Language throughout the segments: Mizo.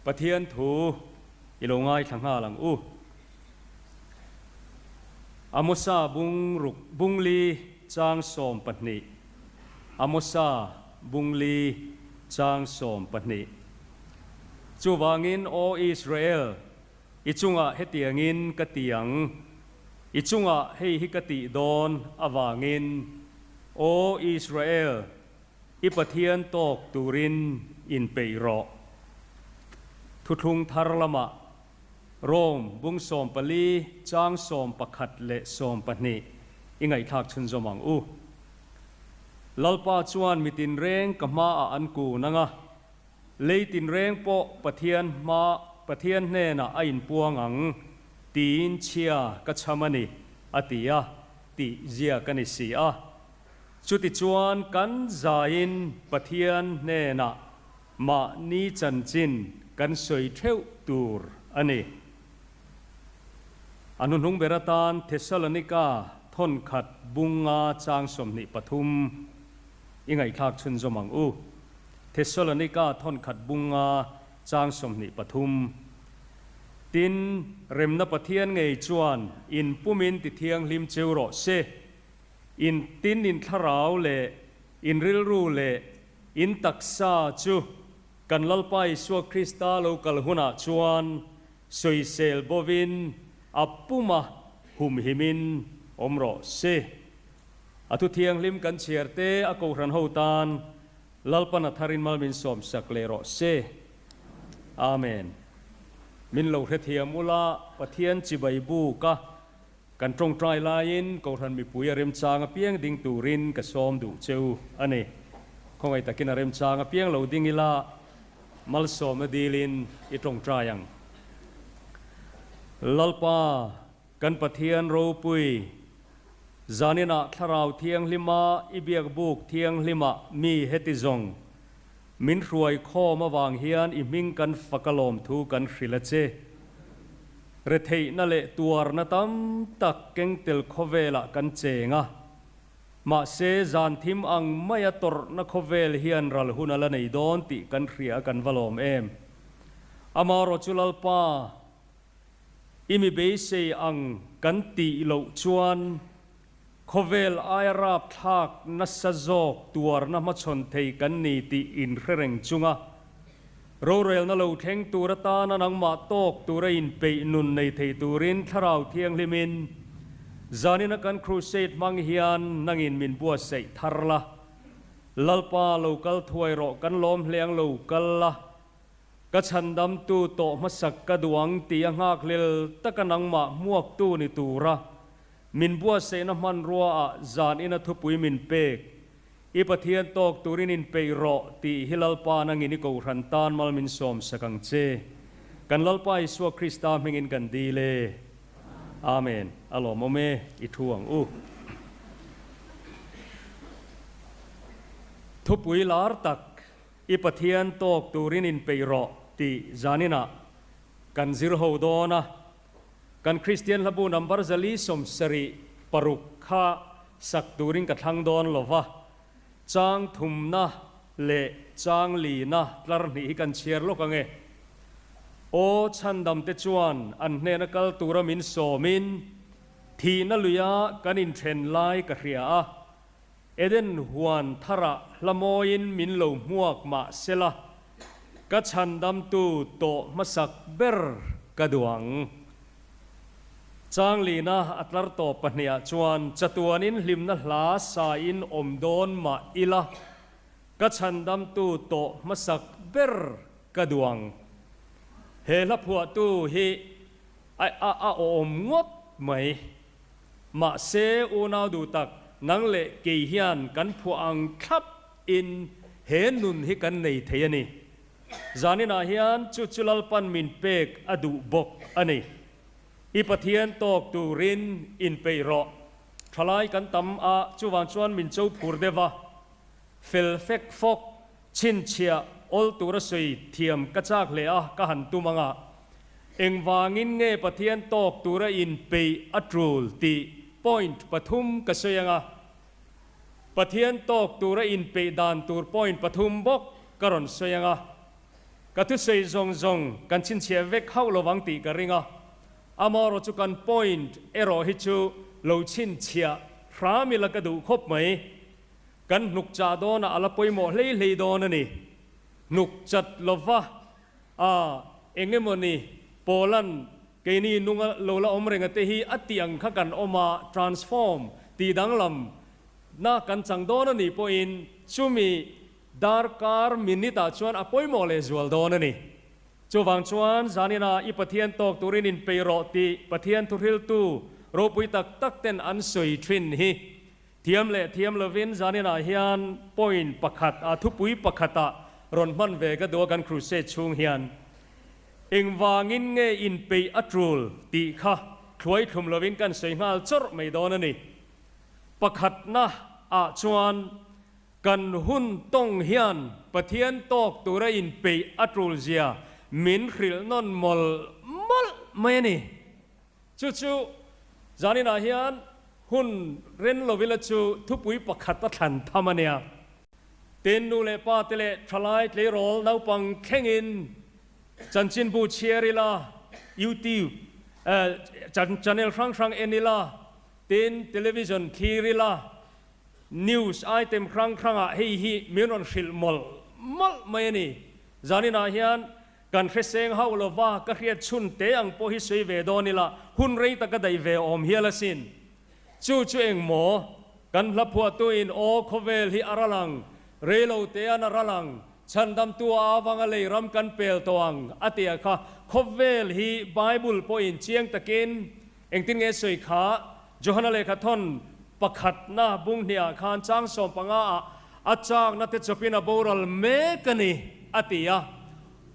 Pathian thu i lo ngaithla nghal ang u. Amosa bung ruk bung li chang 12 Amosa bung li chang 12 Chuvangin Aw Israel, i chungah hetiangin ka ti ang, i chungah hei hi ka tih dawn avangin, Aw Israel, I Pathian tawk turin inpeih rawh. Thuthlung thar lamah Rome bung 14 chang 11 leh 12 i ngaihthlak chhunzawm ang u. Lalpa chuan mi tinreng ka hmaah an kun ang a, lei tinreng pawh Pathian hma Pathian hnenah a inpuang ang tiin chhia ka chham a ni, a ti a, tih ziak a ni si a. Chutichuan kan zaiin Pathian hnenah mahni chanchin kan sawi theuh tur a ni. A hnuhnung ber atan Thessalonika thawnkhat bunga chang 23 i ngaihthlak chhunzawm ang u. Thessalonika thawnkhat bunga chang 23. Tin, remna Pathian ngei chuan in pumin tithianghlim cheu rawh se. In tin in thlarau leh in rilru leh in taksa chu kan Lalpa Isua Krista lo kal hunah chuan sawisel bovin a puma humhimin awm rawh se. A thu thianghlim kan chhiar te a kohhran ho tan Lalpan a tharin mal min sawmsak leh rawh se. Amen. Min lo hrethiam ula Pathian chibai buk a Kan tawngtai laiin Kohhran mipui a remchang apiang ding turin ka sawm duh che u a ni. Khawngaih takin a remchang apiang lo ding ila malsawmna dilin i tawngtai ang. Lalpa, kan Pathian ropui, zaninah Thlarau Thianghlima i biakbuk thianghlima mi heti zawng min hruai khawm avang hian i hming kan fak alawm thu kan hrilh a che. Retheihna leh tuarna tam tak kengtel khawvelah kan cheng a, mahse zan thim ang maia tawrhna khawvel hian ral hun a la nei dawn tih kan hria a kan va lawm em. Amarawh chu Lalpa, i mi beisei ang kan tih loh chuan khawvel aia rapthlak nasa zawk tuarna hmachhawn thei kan ni tih inhre reng chunga rorelna lo thleng tur atana nangmah tawk tura inpeih nun nei thei turin Thlarau Thianghlimin zanina kan crusade hmang hian nangin min buatsaih thar la. Lalpa lo kal thuai rawh kan lawm hle ang lo kal la. Ka chhandamtu tawh hmasak ka duh ang tih a nghakhlel taka nangmah hmuaktu ni tura min buatsaihna hmanrua ah zan ina thupui min pek. I Pathian tawk turin inpeih rawh tih hi Lalpa nangin i kohhran tan mal min sawm sak ang che. Kan Lalpa Isua Krista hmingin kan dil e. Amen. A lawmawm e, i thu ang u. Thupui lar tak I Pathian tawk turin inpeih rawh tih zaninah kan zir ho dawn a. Kan Kristian hlabu number 476 kha sak turin ka thlang dawn lo va, chang thumna leh chang lina tlar hnih hi kan chhiar lawk ang e. Aw chhandamte chuan an hnena kal tura min sawmin thihna luia kan inthen lai ka hria a. Eden huan tharah hlamawiin min lo hmuak mah sela, ka chhandamtu tawh hmasak ber ka duh ang. Changlina a tlar tawp pahnihah chuan chatuanin hlimna hla sain awm dawn mah ila, ka chhandamtu tawh hmasak ber ka duh ang. He hla phuahtu hi a a awm ngawt mai. Mahse, unau duh tak, nang leh kei hian kan phuah ang thlap in he nun hi kan nei thei a ni. Zaninah hian chu chu Lalpan min pek a duh bawk a ni. I Pathian tawk turin inpeih rawh. Thalai kan tam a, chuvang chuan min cho phur deuh a. Fel fek fawk, chhinchhiah, awl tura sawi thiam ka chak hle a, ka han tum ang a. Engvangin nge Pathian tawk tura inpeih a tul tih point pathum ka sawi ang a. Pathian tawk tura inpeih dan tur point pathum bawk ka rawn sawi ang a. Ka thusawi zawng zawng kan chhinchhiah vek hauh lovang tih ka ring a, amaherawh chu kan point erawh hi chu lo chhinchhiah hram ila ka duh khawp mai. Kan hnuk chah dawnah a la pawimawh hlei hlei dawn a ni. Hnuk chat lova a eng emawni Paula'n keini nunga lo la awm renga te hi a tih ang kha kan awm a, transform, tih danglam na kan chang dawn a nih pawhin chumi Darkar minute ah chuan a pawimawh leh zual dawn a ni. Chuvang chuan zaninah i Pathian tawk turin inpeih rawh tih Pathian thuhriltu ropui tak tak ten an sawi thin hi. Thiam leh thiam lovin zaninah hian point pakhat ah thupui pakhat ah rawn hman ve ka duh a kan crusade chhung hian. Engvangin nge inpeih a tul tih kha thluai thlum lovin kan sawi nghal chawrh mai dawn a ni. Pakhatna ah chuan Kan hun tawng hian Pathian tawk tura inpeih a tul zia min hrilh nawn mawlh mawlh mai a ni. Chu chu zaninah hian hun ren lovila chu thupui pakhat a thlan tham a nia. Tin, nu leh pa te leh thalai tleirawl naupang thlengin chanchinbu chhiar ila, YouTube channel hrang hrang en ila, tin, television thlir ila, News item hrang hrangah hei hi min rawn hrilh mawlh mawlh mai a ni. Zaninah hian kan hreseng hauh lova ka hriat chhun te ang pawh hi sawi ve dawn ila, hun rei taka daih ve awm hial asin. Chu chu eng maw? Kan hla phuahtuin aw khawvel hi a ral ang, rei lo te an a ral ang, chhandamtu a avanga lei ram kan pel tawh ang a ti a kha. Khawvel hi Bible pawhin chiang takin Engtin nge sawi kha? Johana lehkha thawn pakhatna bung hniah khan chang 15 ah a chakna te chawpin a boral mek a ni, a ti a.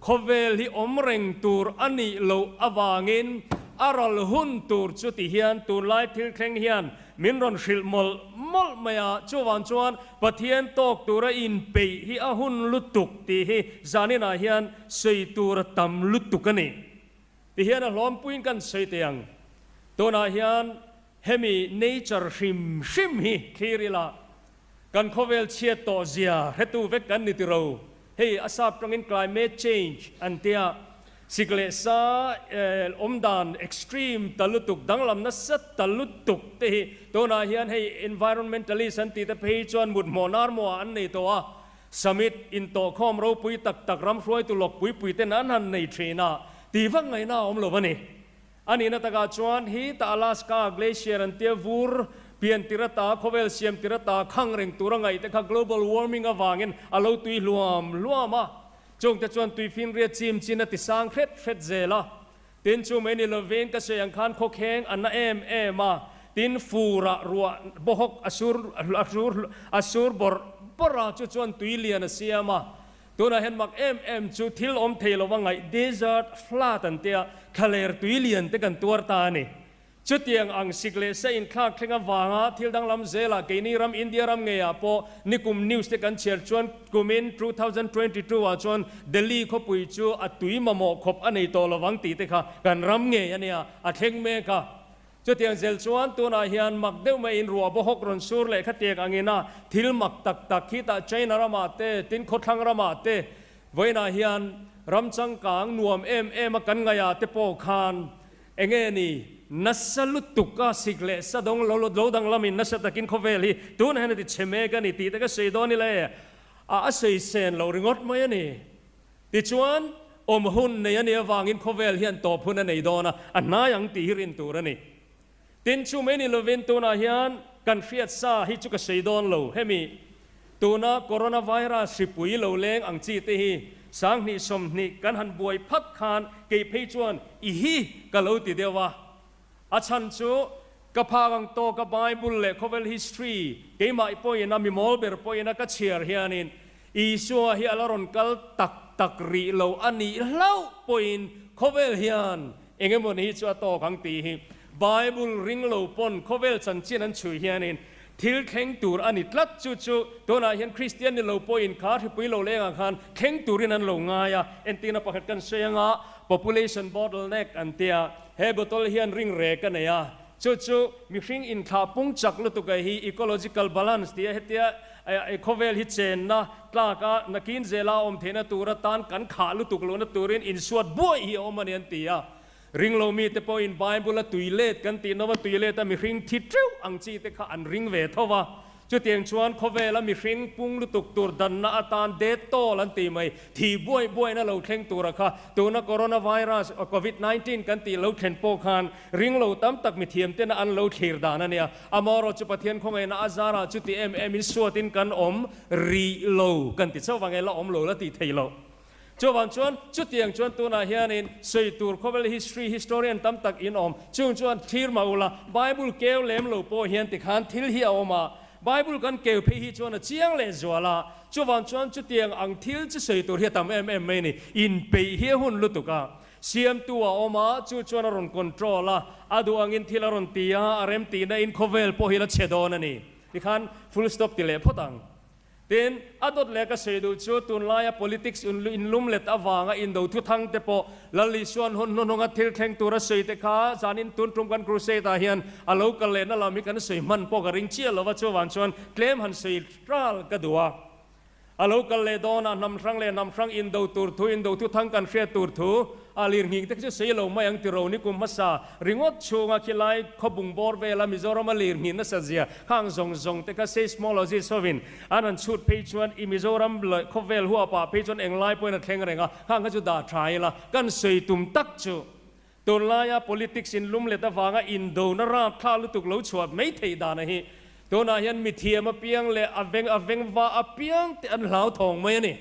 Khawvel hi awm reng tur a nih loh avangin a ral hun tur chu ti hian tunlai thil thleng hian min rawn hrilh mawlh mawlh mai a. Chuvang chuan Pathian tawk tura inpeih hi a hun lutuk tih hi zaninah hian sawi tur a tam lutuk a ni. Tihian a hlawmpuiin kan sawi teh ang. Tunah hian hemi nature hrim hrim hi thlir ila, kan khawvel chhiat tawh zia hretu vek kan ni tiro. Hei a sap tangin climate change an tia, sik leh sa awmdan extreme ta lutuk, danglam nasa ta lutuk te hi tunah hian hei environmentalist an tih te phei chuan mut hmawh nar mawh ah an nei tawh a. Summit intawhkhawm ropui tak tak ram hruaitu lawk puipui ten an han nei thin a, tih vak ngaihna a awm lo a ni. A nihna takah chuan hi ta Alaska Glacier an tia vur pian tir ata khawvel siam tir ata khang reng tura ngaih te kha global warming avangin a lo tui hluam hluam a, chungte chuan tuifinriat chim chin a ti sang hret hret zel a. Tin, chu mai ni lovin ka sawi ang khan khawkheng a na em em a, tin furah ruah bawhawk a sur a sur a sur bawrh bawrh a, chu chuan tui lian a siam a. Tunah hian mak em em chu thil awm thei lova ngaih desert flood an tia, thlaler tui lian te kan tuar ta a ni. Chutiang ang sik leh sa inthlak thleng avanga thil danglam zelah keini ram India ram ngeiah pawh nikum news te kan chhiar chuan kumin 2022 ah chuan Delhi khawpui chu a tui mamawh khawp a nei tawh lovang tih te kha kan ram ngei a nia, a thleng mek a. Chutiang zel chuan tunah hian mak deuh maiin ruah bawhawk rawn sur leh khatiang angin a thil mak tak tak khi tah China ramah te, tin khawthlang ramah te vawiinah hian ram changkang nuam em em a kan ngaihah te pawh khan Enge ni, nasa lutuk a sik leh sa dawng lo lo danglamin nasa takin khawvel hi tunah hian a ti chhe mek a ni tih te ka sawi dawn ila e, a a sawi sen lo ringawt mai a ni. Tichuan, awm hun nei a nih avangin khawvel hian tawp hun a nei dawn a, a hnai ang tih hi rin tur a ni. Tin, chu mai ni lovin tunah hian kan hriat sa hi chu ka sawi dawn lo. Hemi tuna coronavirus hripui lo leng ang chi te hi 2020 kan han buai phat khan kei phei chuan i hi ka lo ti deuh a. A chhan chu ka phak ang tawka Bible leh khawvel history keimah pawhin a mi mawl ber pawhin a ka chhiar hianin Isua hi a la rawn kal tak tak rih lo a nih hlauh pawhin khawvel hian Eng emaw ni hi chu a tawk ang tih hi Bible ring lo pawn khawvel chanchin an chhui hianin thil thleng tur a ni tlat. Chu chu tunah hian Kristian ni lo pawhin kha hripui lo lengah khan thleng turin an lo ngai a. Entirna pakhat kan sawi anga population bottleneck an tia, he bottle hian ring rek a nei a, chu chu mihring inthlah pung chak lutuk a hi ecological balance tia hetia. Khawvel hi chenna tlaka nakin zela awm theihna tur atan kan khah lutuk lohna turin insuat buai hi a awm a ni an ti a. Ringlo mite pawhin Bible-a tui let kan tih nova tui leta mihring thi teuh ang chi te kha an ring ve tho va. Chutiang chuan khawvela mihring pung lutuk tur danna atan det tawl an tih mai, thi buai buaina lo thleng tura kha tuna coronavirus, covid 19 kan tih lo thlen pawh khan ringlo tam tak mithiam tena an lo thlir dan a nia. Amaherawh chu Pathian khawngaihna a zarah chuti em emin suatin kan awm rih lo kan ti chauh vang e, la awm lo la tih theih loh. Chuvang chuan chutiang chuan tunah hianin sawi tur khawvel history historian tam tak in awm. Chung chuan thlir mah ula, Bible keu lem lo pawh hian tikhan thil hi a awm a, Bible kan keu phei hi chuan a chiang leh zual a. Chuvang chuan chutiang ang thil chu sawi tur hi a tam em em mai ni. Inpeih hi a hun lutuk a. Siamtu a awm a, chu chuan a rawn control a, a duh angin thil a rawn ti a, a remtihna in khawvel pawh hi la chhe dawn a ni. Tikhan full stop ti leh phawt ang. Tin, a dawt leh ka sawi duh chu tunlaia politics inlum let avanga indo thuthang te pawh Lal Isuan hun hnuhnunga thil thleng tura sawi te kha zanin tun tum kan crusade ah hian a lo kal lehna lam hi kan sawi hman pawh ka ring chiah lo va, chuvang chuan tlem han sawi ral ka duh a. A lo kal leh dawnah hnam hrang leh hnam hrang indo tur thu, indo thuthang kan hriat tur thu a lirnghing te kha chu sawi lo mai ang ti ro ni kum hmasa ringawt chhunga khilai khawbung bawr vela Mizorama lirnghin nasa zia Khang zawng zawng te kha seismologist hovin an han chhut phei chuan i Mizoram leh khawvel huapah phei chuan englai pawhin a thleng reng a, khang kha chu dah tha ila kan sawi tum tak chu tunlaia politics in lum let avanga indona rapthla lutuk lo chhuah mai theih dana hi tunah hian mithiam apiang leh a veng a veng va apiang te an hlauthawng mai a ni.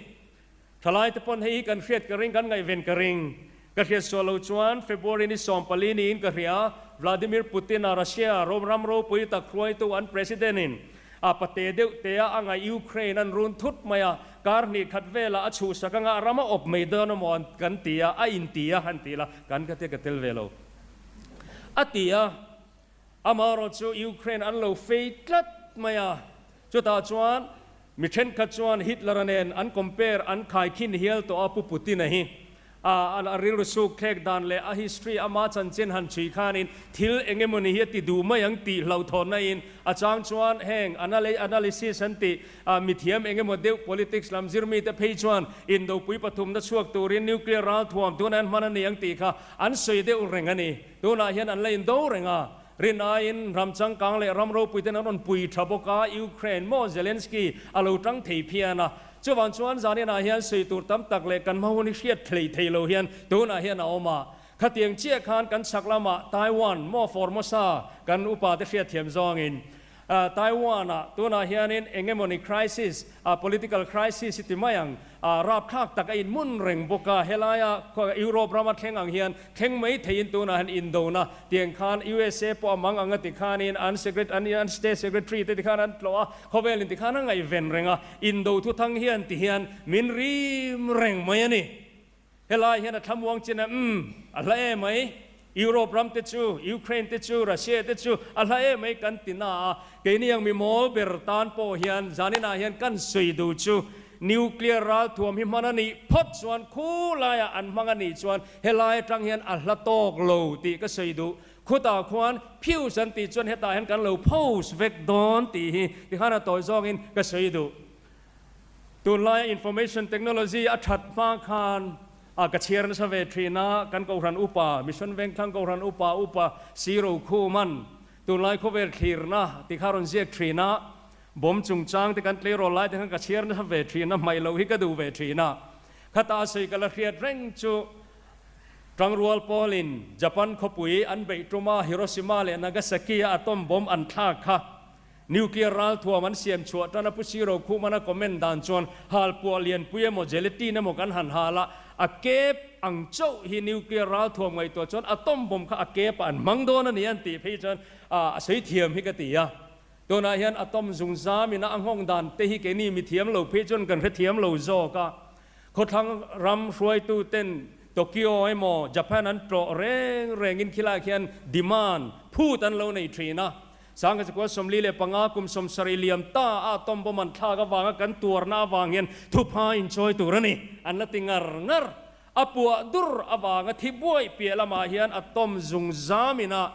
Thalai te pawn hei hi kan hriat ka ring, kan ngaihven ka ring. Ka hriat sual lo chuan February ni 14 niin ka hria, Vladimir Putin-a Russia ram ram ropui tak hruaitu an President in a pate deuh te a a ngaih Ukraine an run thut mai a, kar hnih khat velah a chhuhsak anga a ram a awp mai dawn emaw an kan ti a, a inti a han ti la, kan ka tia ka tel ve lo a ti a. Amaherawh chu Ukraine an lo fei tlat mai a, chutah chuan mi thenkhat chuan Hitler-a nen an compare, an khaikhin hial tawh a, Pu Putin-a hi a rilru suk thlek dan leh a history ama chanchin han chhui khanin thil eng emawni hi a ti duh mai ang tih hlauhthawnna in a chang chuan heng analysis an tih mithiam eng emaw deuh politics lam zirmite phei chuan indopui pathumna chhuak turin nuclear ralthuam tuna an hman a ni ang tih kha an sawi deuh reng a ni. Tunah hian an la indo reng a, rin aiin ram changkang leh ram ropui ten an rawn pui tha bawk a, Ukraine maw Zelensky a lo tang thei phian a, chuvang chuan zaninah hian sawi tur tam tak leh kan hma hun hi hriat thlei thei lo hian tunah hian a awm a, khatiang chiah khan kan chhak lamah Taiwan maw Formosa kan upa te hriatthiam zawngin Taiwan-ah tunah hianin eng emawni crisis, political crisis i ti mai ang, rapthlak tak a inmun reng bawk a, helaia Europe rama thleng ang hian thleng mai theiin tunah hian indona tiang khan USA pawh a mang ang a ti khanin an an an state secretary te tikhan an tlawh a, khawvelin tikhan a ngaihven reng a, indo thuthang hian ti hian min rim reng mai a ni. Helai hian a thlamuang chin a, umm, a hla em mai, Europe ram te chu, Ukraine te chu, Russia te chu a hla em mai kan ti na a, keini ang mi mawl ber tan pawh hian zaninah hian kan sawi duh chu nuclear ralthuam hi hman a nih phawt chuan khu laiah an hmang a nih chuan helai atang hian a hla tawk lo tih ka sawi duh. Khutah khuan Fuse an tih chuan hetah hian kan lo post vek dawn tih hi tikhan a tawi zawngin ka sawi duh. Tunlaia information technology a that hma khan a ka chhiar nasa ve thin a, kan Kohhran upa, Mission Vengthlang Kohhran upa upa Si Rokhuman tunlai khawvel thlirna ti kha rawn ziak thin a, bomb chungchang te kan tleirawl lai te khan ka chhiar nasa ve thin a, hmaih loh hi ka duh ve thin a. Khata a sawi ka la hriat reng chu Tangrual pawlin Japan khawpui an beih tuma Hiroshima leh Nagasaki-a atom bomb an thlak kha Nuclear ralthuam an siam chhuah tan a Pu Siro Khumana a comment dan chuan halpuah lianpui emaw gelatin emaw kan han hal a, a kep ang chauh hi nuclear ralthuam ngaihtuah chuan atom bomb kha a kep ah an hmang dawn a ni an tih phei chuan a sawi thiam hi ka ti a. Tunah hian atom zungzam ina a nghawng dan te hi keini mithiam lo phei chuan kan hrethiam lo zawk a. Khawthlang ram hruaitu ten Tokyo emaw Japan an tlawh reng rengin khilaiah khian demand phut an lo nei thin a. Sangha chakua 45 kum 70 liam ta a atom bomb an thlak avanga kan tuarna avang hian thupha inchawi tur a ni. An la ti ngar ngar. A puah dur avanga thi buai piah lamah hian atom zung zamin a.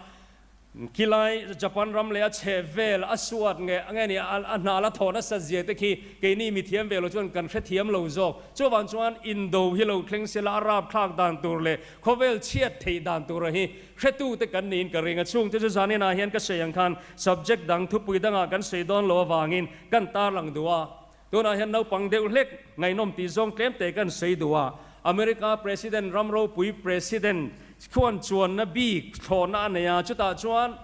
Khilai Japan ram leh a chheh vel a suat nge nge ni a hna la thawh nasat zia te khi keini mithiam ve lo chuan kan hrethiam lo zawk. Chuvang chuan indo hi lo thleng sela a rapthlak dan tur leh khawvel chhiat theih dan tura hi hretute kan niin ka ring a. Chungte chu zaninah hian ka sawi ang khan subject dang thupui dangah kan sawi dawn lo avangin kan tarlang duh a. Tunah hian naupang deuh hlek ngaihnawm tih zawng tlem te kan sawi duh a. America President ram ropui President khuan chuanna bik thlawhna a nei a, chutah chuan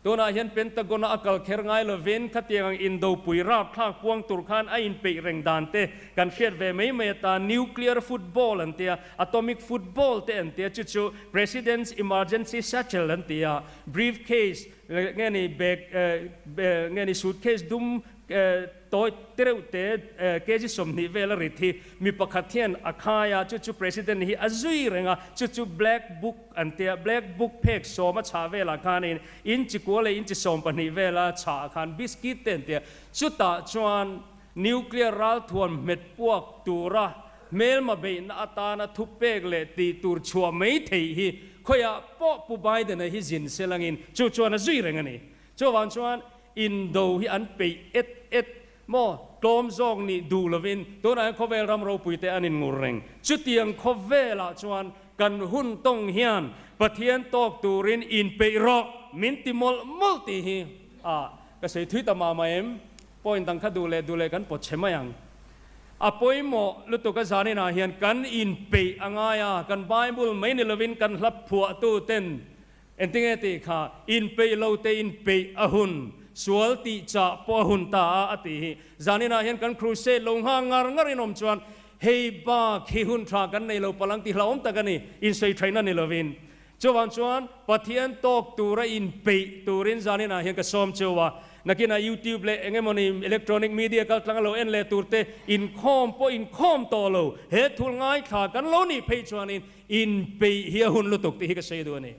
tunah hian Pentagon-a a kal kher ngai lovin khatiang ang indopui rapthlak puang tur khan a inpeih reng dan te kan hriat ve mai mai atan Nuclear football an tia, Atomic football te an tia, chu chu President's Emergency Satchel an ti a, briefcase nge ni bag nge ni suitcase dum Tawi tereuh te kg 20 vel a rit hi mi pakhat hian a khai a, chu chu President hi a zui reng a, chu chu Black Book an tia, Black Book phek sawm a chhah velah khanin inchi kua leh inchi 12 vela chhah khan biscuit te an tia, chutah chuan nuclear ralthuam hmet puak tura hmelma beihna atana thupek leh tih tur chhuah mai theih hi khawiah pawh Pu Biden-a hi zin selangin chu chuan a zui reng a ni. Chuvang chuan Indo hi an peih et et maw? Tlawm zawk nih duh lovin tunah hian khawvel ram ropuite an inngur reng. Chutiang khawvelah chuan kan hun tawng hian Pathian tawk turin inpeih rawh min ti mawlh mawlh tih hi a ka sawi thui ta mah mah em? Point dang kha duh leh duh leh kan pawt chhe mai ang. A pawimawh lutuk a zaninah hian kan inpeih a ngai a, kan Bible mai ni lovin kan hla phuahtuten Engtinge tih kha inpeih lo te inpeih a hun, sual tih chah pawh a hun ta a, a tih hi. Zaninah hian kan crusade lo nghak ngar ngar in awm chuan hei bak hi hun tha kan nei lo palang tih hlauhawm tak a ni, insawi thaina ni lovin. Chuvang chuan Pathian tawk tura inpeih turin zaninah hian ka sawm cheu a, nakinah YouTube leh eng emawni electronic media kaltlang a lo en leh turte inkhawm pawh inkhawm tawh lo, he thul ngaithla kan lo nih phei chuanin Inpeih hi a hun lutuk tih hi ka sawi duh a ni.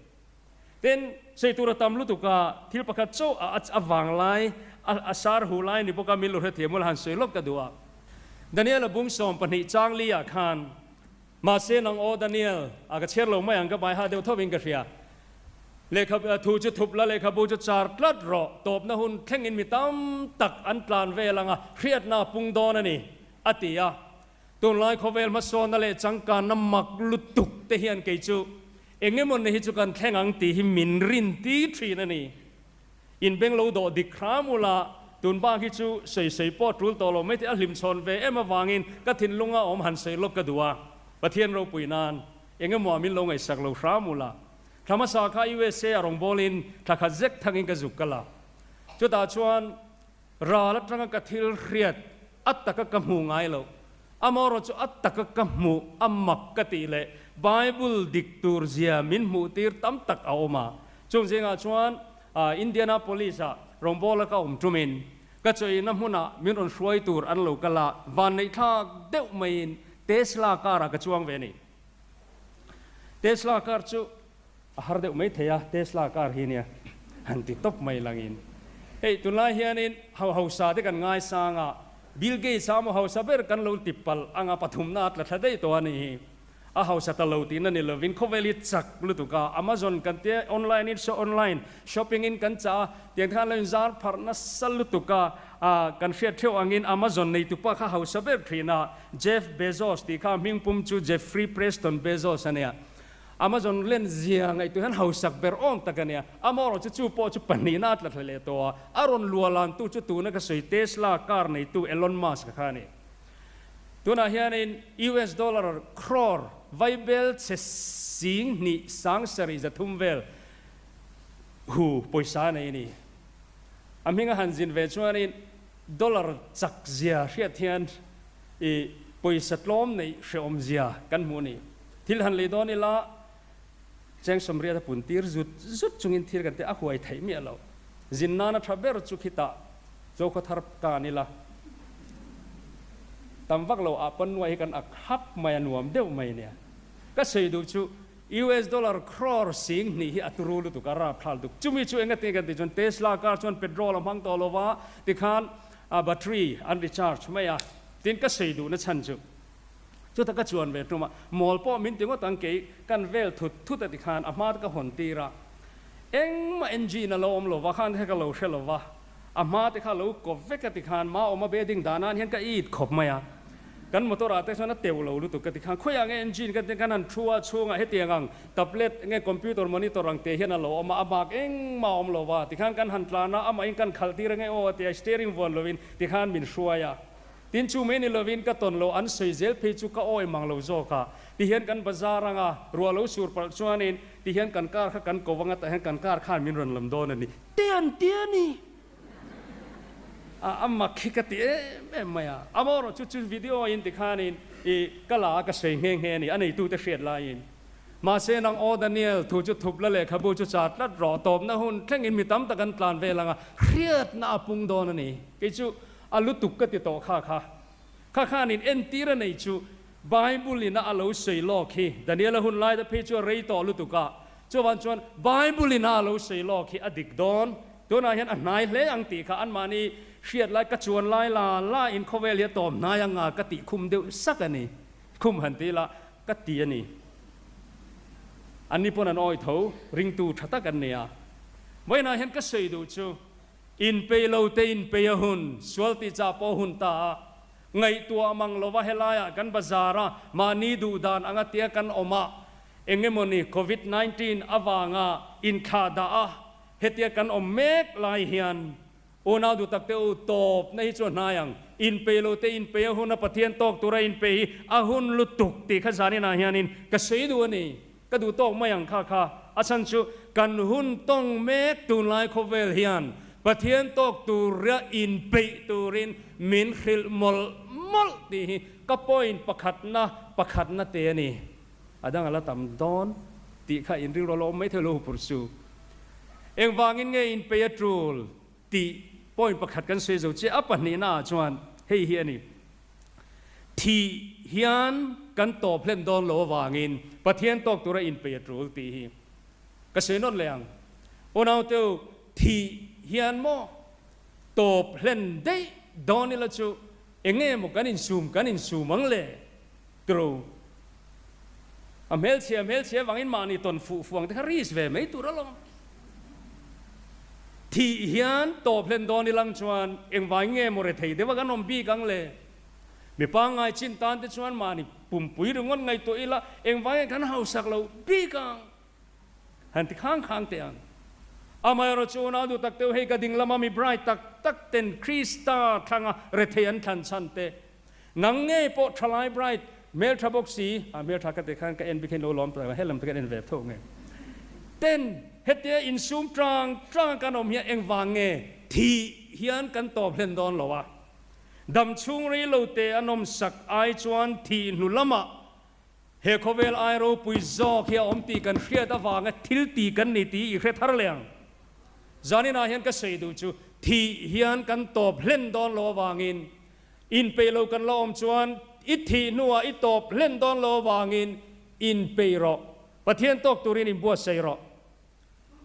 Tin, sawi tur a tam lutuk a, thil pakhat chauh a a vang lai, a sar hu lai ni bawk a, min lo hrethiam ula han sawi lawk ka duh a. Daniel a bung 12 chang li ah khan, Mahse nang aw Daniel, a ka chhiar lo mai ang ka bai ha deuh tho in ka hria. Lehkha thu chu thup la, lehkhabu chu char tlat rawh, tawpna hun thlengin mi tam tak an tlan vel ang a, hriatna a pung dawn a ni, a ti a. Tunlai khawvel hmasawnna leh changkanna mak lutuk te hian kei chu eng emaw ni hi chu kan thleng ang tih hi min rin ti thin a ni. In beng lo dawh dik hram ula, tun bak hi chu sawi sawi pawh tul tawh lo mai tih a hlimchhawn ve em avangin ka thinlunga awm han sawi lawk ka duh a, Pathian ropui nan eng emaw ah min lo ngaihsak lo hram ula. Thla hmasa kha USA a rawngbawlin thla khat zek thangin ka zuk kal a, chutah chuan Ral atanga ka thil hriat a taka ka hmuh ngai loh, amaherawh chu a taka ka hmuh a mak ka tih leh Bible dik tur zia min hmuh tir tam tak a awm a. Chung zingah chuan Indianapolis-ah rawngbawla ka awm tumin ka chawina hmunah min rawn hruai tur an lo kal a, vanneihthlak deuh maiin Tesla car-ah ka chuang ve a ni. Tesla car chu A har deuh mai thei a, Tesla car hi nia han ti tawp mai langin. Hei tunlai hianin ho hausa te kan ngaisang a, Bill Gates a maw hausa ber kan lo ti palh anga pathumna a tla thla daih tawh a nih hi. A hausa ta lo tihna ni lovin khawvel hi chak lutuk a, Amazon kan tia online in online shopping in kan chah a, tiang khan lo inzar pharh nasa lutuk a, kan hriat theuh angin Amazon neitupa kha hausa ber thin a, Jeff Bezos tih kha hmingpum chu Jeffrey Preston Bezos a nia. Amazon len zia ngaihtuah hian hausak ber awm tak a nia. Amaherawh chu chu pawh chu pahnihna a tla thla leh tawh a, a rawn lualantu chu tuna ka sawi Tesla car neitu Elon Musk kha a ni. Tunah hianin US dollar crore vaibel chhe sing hnih sang sarih 300 vel hu pawisa a nei a ni. A hminga han zin ve chuanin dollar chak zia hriat hian i pawisa tlawm neih hrehawm zia kan hmuh a ni. Thil han lei dawn ila, cheng 80 a pun tir zut zut chungin thil kan ti a huai theih miah lo. Zin nana tha ber chu khitah Zokhaw thar kan ila, tam vak lo ah pawn nuai hi kan ak hap mai a nuam deuh mai nia. Ka sawi duh chu US dollar crore 2000 hi a turu lutuk a rapthlak lutuk. Chumi chu engati kan tih chuan Tesla car chuan petrol a hmang tawh lo va, tikhan a battery an recharge mai a. Tin ka sawi duhna chhan chu Chuta ka chuan ve tum a, mawl pawh min ti ngawt ang kei kan vel thut thut a ti khan a hma te ka hawn tir a. Engmah engine a lo awm lo va khan kha ka lo hre lo va, a hma te kha a lo kawp vek a tikhan ma awm a bedding dan an hian ka it khawp mai a, kan motor ah te chuan a teuh lo lutuk ka tikhan khawiah nge engine ka kan han thu a chhungah hetiang ang tablet nge computer monitor ang te hian a lo awm a, a bak engmah a awm lo va tikhan kan han tlan a, amahin kan khalh tir ange aw a ti a, steering vuan lovin tikhan min hruai a. Tin chu mai ni lovin ka tawn lo an sawi zel phei chu ka awi mang lo zawk a, ti hian kan bazar anga ruah lo sur palh chuanin ti hian kan car kha kan ko anga tah hian kan car khan min rawn lam dawn a ni. Te an ti a ni. A a mak hi ka ti em em mai a, amaherawh chu chu video in ti khanin i ka la a ka sawi nghe nghe a ni, a neitute hriat laiin. Mahse nang aw Daniel, thu chu thup la lehkhabu chu chat tlat rawh, tawpna hun thlengin mi tam tak an tlan vel anga hriatna a pung dawn a ni. Kei chu A lutuk ka ti tawh kha kha. Kha khanin entir a nei chu Bible in a a lo sawi lawk hi. Daniela hun laite phei chu a rei tawh lutuk a. Chuvan chuan Bible in a a lo sawi lawk hi a dik dawn. Tunah hian a hnai hle ang tih kha anmahni hriat lai ka chuan lai la la in khawvel hi a tawm hnai anga ka tih khum deuh sak a ni. Khum han ti ila ka ti a ni. Anni pawn an awi tho, ringtu tha tak an ni a. Vawiinah hian ka sawi duh chu Inpei lo te inpei a hun, sual tih chah pawh hun ta a, ngaihtuah mang lova helaiah kan bazar a, mahni duh dan anga tia kan awm a, eng emawni Covid 19 avanga inthlah dah a, hetia kan awm mek lai hian unau duh tak te u tawpna hi chu a hnai ang, inpei lo te inpei a hun a, Pathian tawk tura inpei hi a hun lutuk tih kha zaninah hianin ka sawi duh a ni. Ka duh tawk mai ang kha kha. A chhan chu kan hun tawng mek tunlai khawvel hian Pathian tawk tura inpeih turin min hrilh mawlh mawlh tih hi ka point pakhatna pakhatna te a ni. A dang a la tam dawn tih kha in rilru a la awm mai thei lo pursu. Engvangin nge inpeih a tul tih point pakhat kan sawi zo chiah a pahnihna ah chuan hei hi a ni. Thih hian kan tawp hlen dawn lo avangin Pathian tawk tura inpeih a tul tih hi ka sawi nawt leh ang. Unauteu, thih hian maw tawp hlen daih dawn ila chu enge maw kan insum kan insum ang le? Tiro. A hmelchhia hmelchhia avangin mahni tawn fuh fuh ang te kha risk ve mai tur alawm. Thih hian tawp hlen dawn ilang chuan engvai nge maw rethei deuh a kan awm bik ang le? Mi pangngai chin tan te chuan mahni pumpui ringawt ngaihtuah ila engvai nge kan hausak lo bik ang? Han ti khang khang teh ang. Amaherawh chu unau duh tak teuh hei ka ding lama mi bright tak tak ten Krista thlanga rethei an thlan chhan te Nang ngei pawh thalai bright hmeltha bawk si, a hmeltha ka ti khan ka en bik hian lo lawm tawh helam te kan en ve tho nge. Ten hetia insum tang tang kan awm hian engvang nge thih hian kan tawp hlen dawn lo a. Dam chhung rei lo te a nawm sak ai chuan thih hnu lamah he khawvel ai ropui zawk hi a awm tih kan hriat avanga thil ti kan ni tih i hre thar leh ang. Zaninah hian ka sawi duh chu thih hian kan tawp hlen dawn lo avangin Inpeih lo kan la awm chuan i thih hnuah i tawp hlen dawn lo avangin inpeih rawh, Pathian tawk turin inbuatsaih rawh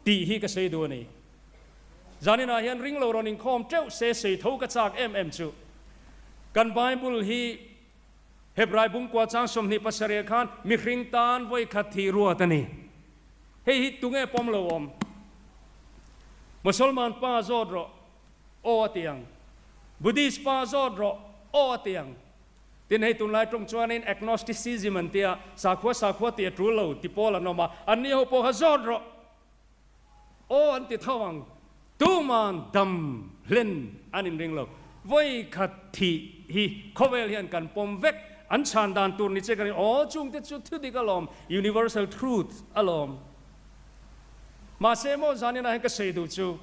tih hi ka sawi duh a ni. Zaninah hian ring lo rawn inkhawm teuh se sawi tho ka chak em em chu. Kan Bible hi Hebrai bungkua chang 27 khan mihring tan vawikhat thih ruat a ni. Hei hi tunge pawm lo awm? Mosolman pa zawt rawh. Aw a ti ang. Buddhist pa zawt rawh, aw a ti ang. Tin hei tunlai tawng chuanin agnosticism an tia, sakhua sakhua tih a tul lo ti pawl an awm a, anni ho pawh kha zawt rawh, aw an ti tho ang. Tuman dam hlen an inring lo. Vawi khat thih hi khawvel hian kan pawm vek, an chhan dan tur ni che ka ring, aw chungte chu thu dik alawm, universal truth alawm. Mahse maw zaninah hian ka sawi duh chu,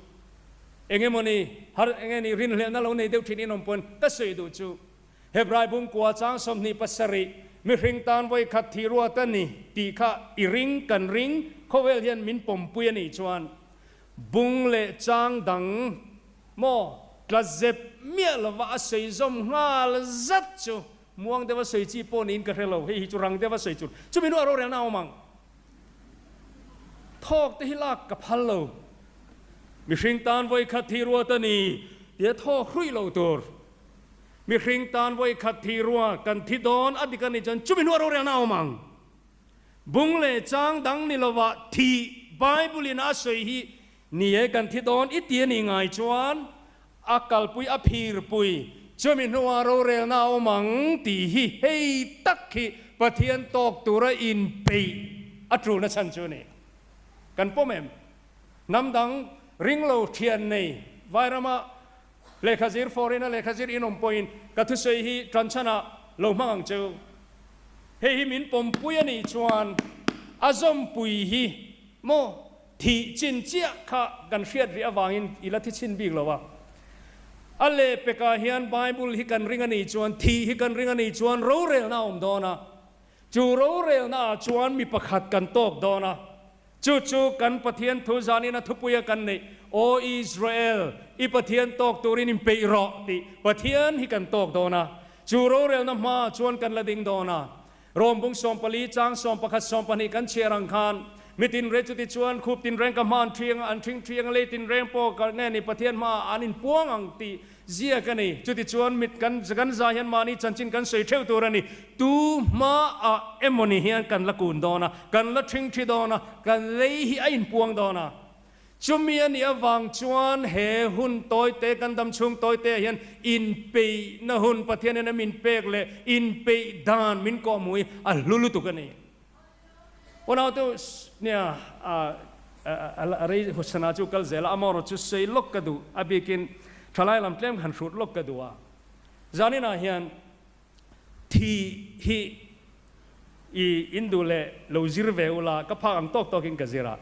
Eng emawni har eng nge ni rinhlelhna lo nei deuh thin in awm pawn ka sawi duh chu Hebrai bungkua chang 27 mihring tan vawi khat thih ruat a ni tih kha i ring kan ring khawvel hian min pawmpui a nih chuan bung leh chang dang maw tla zep miah lova a sawi zawm nghal zat chu muang deuha sawi chi pawh niin ka hre lo hei hi chu rang deuha sawi chu chumi hnuah rorelna a awm ang. Thawk te hi lak ka phal lo. Mihring tan vawi khat thih ruat a ni tia thawk hruih lo tur. Mihring tan vawi khat thih ruat kan thi dawn a dik a nih chuan chumi hnuah rorelna a awm ang. Bung leh chang dang ni lovah thih. Bible in a sawi hi ni e kan thi dawn i ti a nih ngai chuan a kalpui a phirpui chumi hnuah rorelna a awm ang tih hi hei tak hi Pathian tawk tura inpeih a tulna chhan chu a ni. Kan pawm em? Hnam dang ringlo thian nei Vairama lehkha zir foreign a lehkha zir in awm pawhin ka thusawi hi tanchhanah lo hmang ang cheu. Hei hi min pawmpui a nih chuan a zawmpui hi maw thih chin chiah kha kan hriat rih avangin i la thi chhin bik lo a. A lehpekah hian Bible hi kan ring a nih chuan thih hi kan ring a nih chuan rorelna a awm dawn a. Chu rorelna ah chuan mi pakhat kan tawk dawn a. Chu chu kan Pathian thu zanin a thupuia kan neih, Aw Israel, i Pathian tawk turin inpeih rawh tih Pathian hi kan tawk dawn a. Chu rorelna hmaah chuan kan la ding dawn a. Rom bung 14 chang 11 12 kan chhiar ang khan, Mi tinreng chuti chuan khup tinreng ka hma an ṭhiang a, an ṭhing ṭhiang a, lei tinreng pawh ka nge ni Pathian hmaah an inpuang ang tih Ziak a ni. Chutichuan mit kan kan zai hian mahni chanchin kan sawi theuh tur a ni. Tu hmaah emawni hian kan la kun dawn a, kan la ṭhing ṭhi dawn a, kan lei hi a inpuang dawn a. Chumi a nih avang chuan he hun tawite, kan dam chhung tawite ah hian inpeihna hun Pathian hian a min pek leh inpeih dan min kawhhmuh hi a hlu lutuk a ni. Unaute nia a rei husana chu kal zel a, amaherawh chu sawi lawk ka duh, a bikin thalai lam tlem han hrut lawk ka duh a. Zaninah hian thi hi i in duh leh lo zir ve ula, ka phak ang tawk tawkin ka zir a.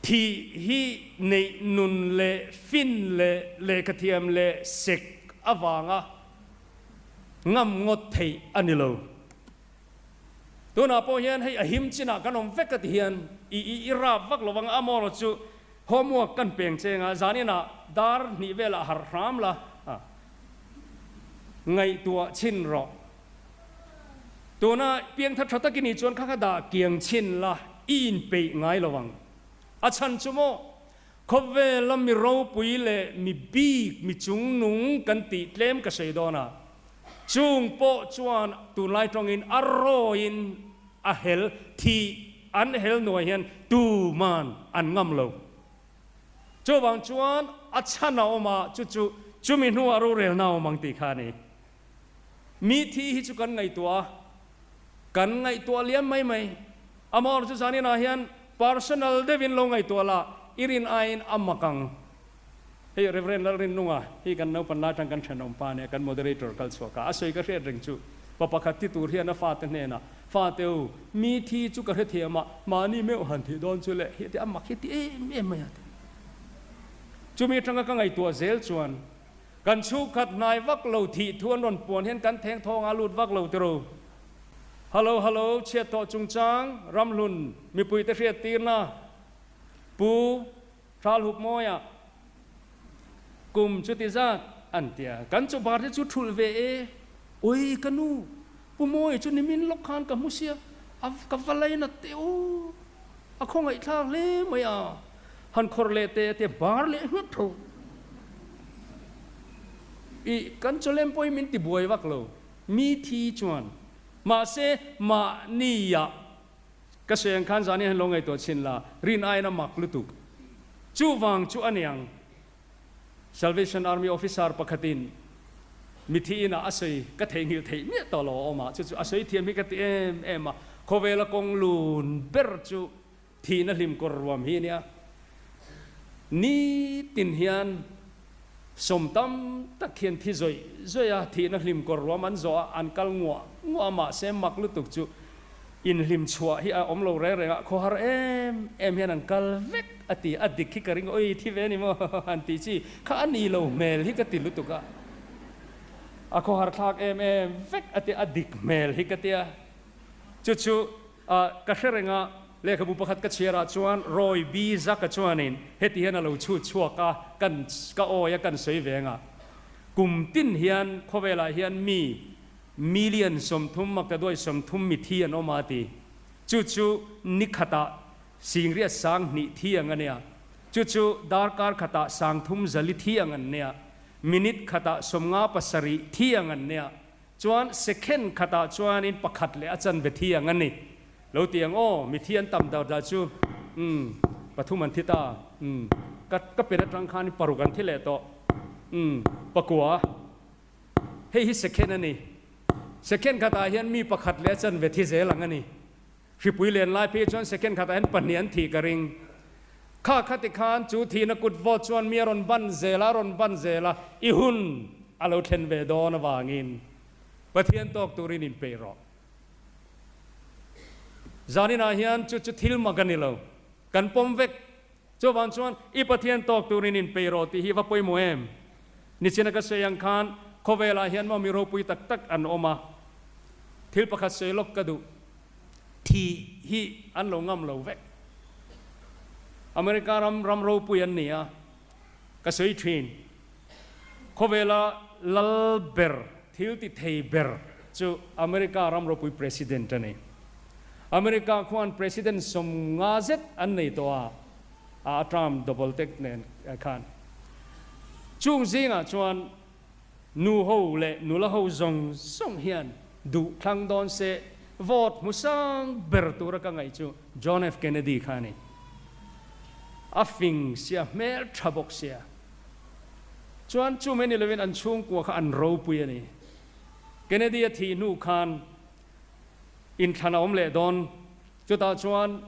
Thi hi neih nun leh fin leh lehkhathiam leh sek avanga ngam ngawt theih a ni lo. Tunah pawh hian hei a him chinah kan awm vek a ti hian i i i rap vak lovang a, amaw erawh chu homework kan peng cheng a, zaninah dar hnih velah harh hram la a, ngaihtuah chhin rawh. Tuna piangthar tha takin i chuan kha kha dah kiang chhin la, i inpeih ngai lovang. A chhan chu maw khawvela mi ropui leh mi bik mi chungnung kan tih tlem ka sawi dawn a, Chung pawh chuan tunlai tawngin a rawiin a hel thih an hel nuai hian tuman an ngam lo. Chuvang chuan a chhan a awm a, chu chu chumi hnuah rorelna a awm ang tih kha a ni. Mi thi hi chu kan ngaihtuah a, kan ngaihtuah liam mai mai. Amaherawhchu chu zaninah hian personal deuhin lo ngaihtuah la, i rin aiin a mak ang. Hei Rev. Lalrinnunga hi kan naupan lai atang kan thenawm pa nia kan moderator kal chhuak a, a sawi ka hriat reng chu pa pakhat thi tur hian a fate hnenah, Fate u, mi thi chu ka hrethiam a, mahni meuh han thih dawn chu le, hi a ti a mak hi ti em em mai a ti. Chumi atanga ka ngaihtuah zel chuan kan chhungkhat hnai vak lo thih thu an rawn puan hian kan theng thawng a lut vak lo tiro. Hallo hallo chhiat tawh chungchang ramhlun mipuite hriattirna Pu. Hral hup mawi ah kum chuti zat an tia. Kan chu bar te chu thulh ve e. Oi ka nu, Pu Mawi chu nimin lawk khan ka hmu sia, a ka va lainat teh u. A khawngaihthlak hle mai a, han khawrh leh teh a tia bar leh nghat tho. I kan chawlem pawh hi min ti buai vak lo, mi thi chuan. Mahse mahni ah Ka sawi ang khan zan hian lo ngaihtuah chhin la, rin aiin a mak lutuk. Chuvang chu a niang, Salvation Army officer pakhatin mithi inah a sawi ka theihnghilh theih miah tawh lo a awm a, chu chu a sawi thiam hi ka ti em em a, khawvela kawng lun ber chu thihna hlim kawr ruam hi a nia. Nitin hian sawm tam tak hian thi zawih zawih a, thihna hlim kawr ruam an zawh a, an kal nguah nguah a, mahse mak lutuk chu inhlim chhuah hi a awm lo reng reng a, khawhar em em hian an kal vek a ti, a dik hi ka ring oi thi ve a ni maw han tih chi kha a ni lo hmel hi ka ti lutuk a, a khawhar thlak em em vek a ti, a dik hmel hi ka ti a, chu chu ka hre reng a, lehkhabu pakhat ka chhiar ah chuan Roy B. Zaka chuanin heti hian a lo chhut chhuak a, kan ka awi a kan sawi ve ang a, kum tin hian khawvelah hian mi Million 30 maktaduai 30 mithi an awm a ti. Chu chu ni khatah singriat sang hnih thi ang a nia. Chu chu darkar khatah 30 zali thi ang an nia. Minute khatah 57 thi ang an nia. Chuan second khatah chuanin pakhat leh a chanve thi ang a ni. Lo ti ang aw, mithi an tam dar dar chu. Umm. Pathum an thi ta. Umm. Ka ka pen atang khan paruk an thi leh tawh. Umm. Pakua. Hei hi second a ni. Second khatah hian mi pakhat leh a chanve thi zel ang a ni. Hripui len lai phei chuan second khatah hian pahnih an thih ka ring. Kha khati khan chu thihna kut vawt chuan mi a rawn ban zel a, a rawn ban zel a, i hun a lo thlen ve dawn avangin Pathian tawk turin inpeih rawh. Zaninah hian chu chu thil mak a ni lo. Kan pawm vek. Chuvang chuan i Pathian tawk turin inpeih rawh tih hi va pawimawh em? Nichina ka sawi ang khan khawvelah hian maw mi ropui tak tak an awm a. Thil pakhat sawi lawk ka duh. Thih hi an lo ngam lo vek. America ram ram ropui an ni a, ka sawi thin. Khawvela lal ber, thil ti thei ber chu America ram ropui President a ni. America khuan President 50 zet an nei tawh a, a term double tek nen khan. Chung zingah chuan Nu ho leh nula ho zawng zawng hian duh thlang dawn se vote hmu sang ber tura ka ngaih chu John F Kennedy kha a ni. A fing sia, hmel tha bawk sia. Chuan chu mai ni lovin an chhungkua kha an ropui a ni. Kennedy a thih hnu khan inthlan a awm leh dawn. Chutah chuan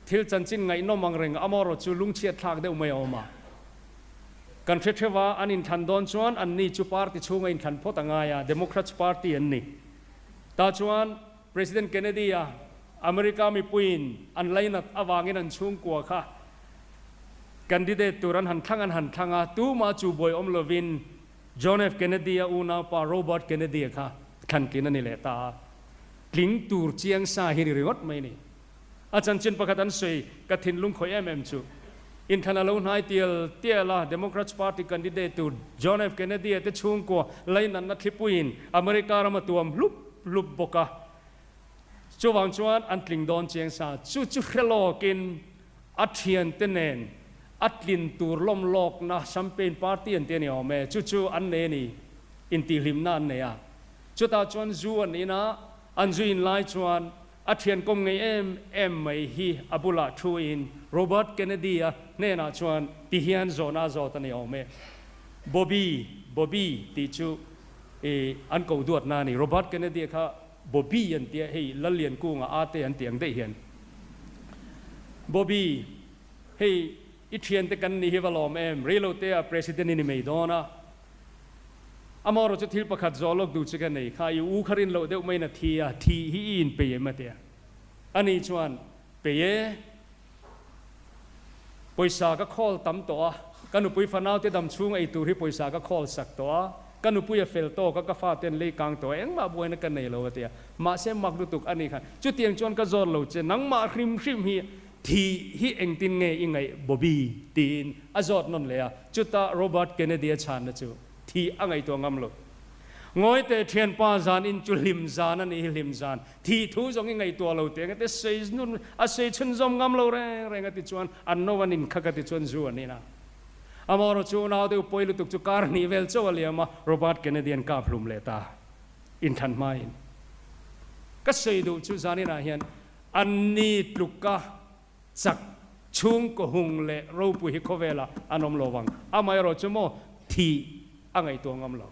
thil chanchin ngaihnawm ang reng amarawh chu lungchhiat thlak deuh mai a awm a. Kan hre theuh a, an inthlan dawn chuan anni chu party chhunga inthlan phawt a ngai a, Democrats party an ni. Tah chuan President Kennedy-a America mipuiin an lainat avangin an chhungkua kha candidate tur an han thlang an han thlang a, tumah chu buai awm lovin John F. Kennedy-a unaupa Robert Kennedy-a kha thlantlin a ni leh ta a. Tling tur chiang sa hi ni ringawt mai ni. A chanchin pakhat an sawi ka thinlung khawih em em chu. Inthlan a lo hnai tial tial a, Democrats Party candidate tur John F. Kennedy-a te chhungkua lainatna thlipuiin America ram a tuam hlup hlup bawk a. Chuvang chuan an tling dawn chiang sa. Chu chu hre lawkin a thiante nen a tlin tur lawm lawkna champagne party an ti a ni awm e. Chu chu an nei a ni, intihhlimna an nei a. Chutah chuan zu an in a, an zu in lai chuan a thian kawm ngei em em mai hi a bulah thu in Robert Kennedy-a hnenah chuan ti hian zawhna a zawt a ni awm e. Bobby, Bobby tih chu i an ko duatna a ni. Robert Kennedy-a kha Bobby an tia, hei Lalliankunga ate an tih ang daih hian. Bobby, hei i thiante kan ni hi va lawm em, reilotea President i ni mai dawn a. Amaherawh chu thil pakhat zawh lawk duh chu ka nei kha, i u kha rin loh deuh maiin a thi a, thih hi i inpei em a tia. Ani chuan, Pei e, pawisa ka khawl tam tawh a, ka nupui fanaute dam chhung ei tur hi pawisa ka khawl sak tawh a, ka nupui a fel tawk a, ka fate an lei kang tawh a, engmah buaina ka nei lo a tia. Mahse mak lutuk a ni khan, chutiang chuan ka zawt lo che, nangmah hrim hrim hi Thih hi engtin nge i ngaih Bobby? tiin a zawt nawn leh a, chutah Robert Kennedy-a chhanna chu thih a ngaihtuah ngam lo. Ngawi teh thianpa zan in chu hlim zan a nih hi hlim zan, thih thu zawng i ngaihtuah lo teh engate sawi nun a sawi chhunzawm ngam lo reng reng a ti chuan an no an inkhak a ti chuan zu an in a. Amaherawh chu unau deuh pawi lutuk chu kar hnih vel chauh a liam a, Robert Kennedy an kap hlum leh ta inthlan hmain. Ka sawi duh chu zaninah hian Anni tluka chak chhungkaw hung leh ropui hi khawvelah an awm lo vang. Amaherawh chu maw thih a ngaihtuah ngam lo.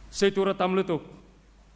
Sawi tur a tam lutuk.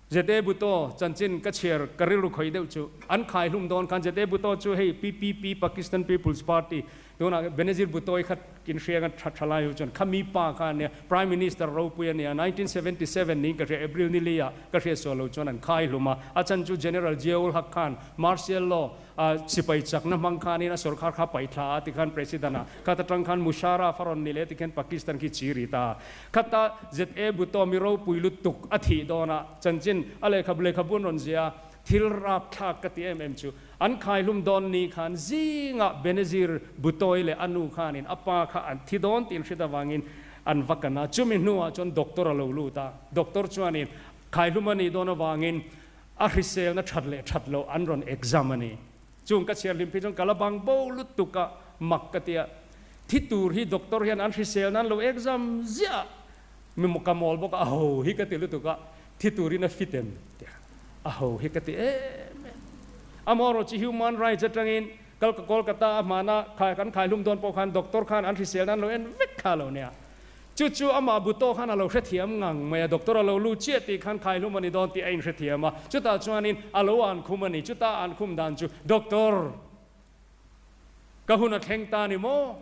Zete Bhutto chanchin ka chhiar ka rilru khawih deuh chu an khai hlum dawn khan Zete Bhutto chu hei PPP Pakistan People's Party tunah Benazir Bhutto i khat kin hrianga tha tha lai ho chuan khami pa kha a nia Prime Minister ropui a nia 1977 niin ka hria April ni li ah Ka hriat sual lo chuan an khai hlum a, a chan chu General Ziaul Haq khan Martial Law a sipai chakna hmang khanin a sorkar kha paih thla a tikhan President a khat atang khan Musharraf a rawn ni leh tikhian Pakistan khi chi ri ta. Khata ZA Bhutto mi ropui lutuk a thih dawn a chanchin a lehkhabu lehkhabu an rawn zia a, thil rapthlak ka ti em em chu an khai hlum dawn ni khan zingah Benazir Bhutto-i leh a nu khanin a pa kha an thi dawn tih an hriat avangin An va kan a, chumi hnuah chuan doctor a lo lut a, doctor chuanin khaihlum a nih dawn avangin a hriselna that leh that loh an rawn exam a ni. Chung ka chhiar hlim phei chuan ka la bang bo lutuk a, mak ka ti a, thi tur hi doctor hian an hriselna an lo exam ziah a, mi ka mawl bawk a, a ho hi ka ti lutuk a, thi turin a fit em? Tia, a ho hi ka ti em em. Amaherawhchu human rights atangin. Kal Kolkata a hmana khai kan khai hlum dawn pawh khan doctor khan an hrisel nan lo en vek kha lo nia. Chu chu amah Bhutto khan a lo hrethiam ngang mai a, doctor a lo lut chiah tih khan khai hlum a ni dawn tih a inhrethiam a, chutah chuanin a lo an khum a ni. Chuta an khum dan chu doctor ka hun a thleng ta ni maw?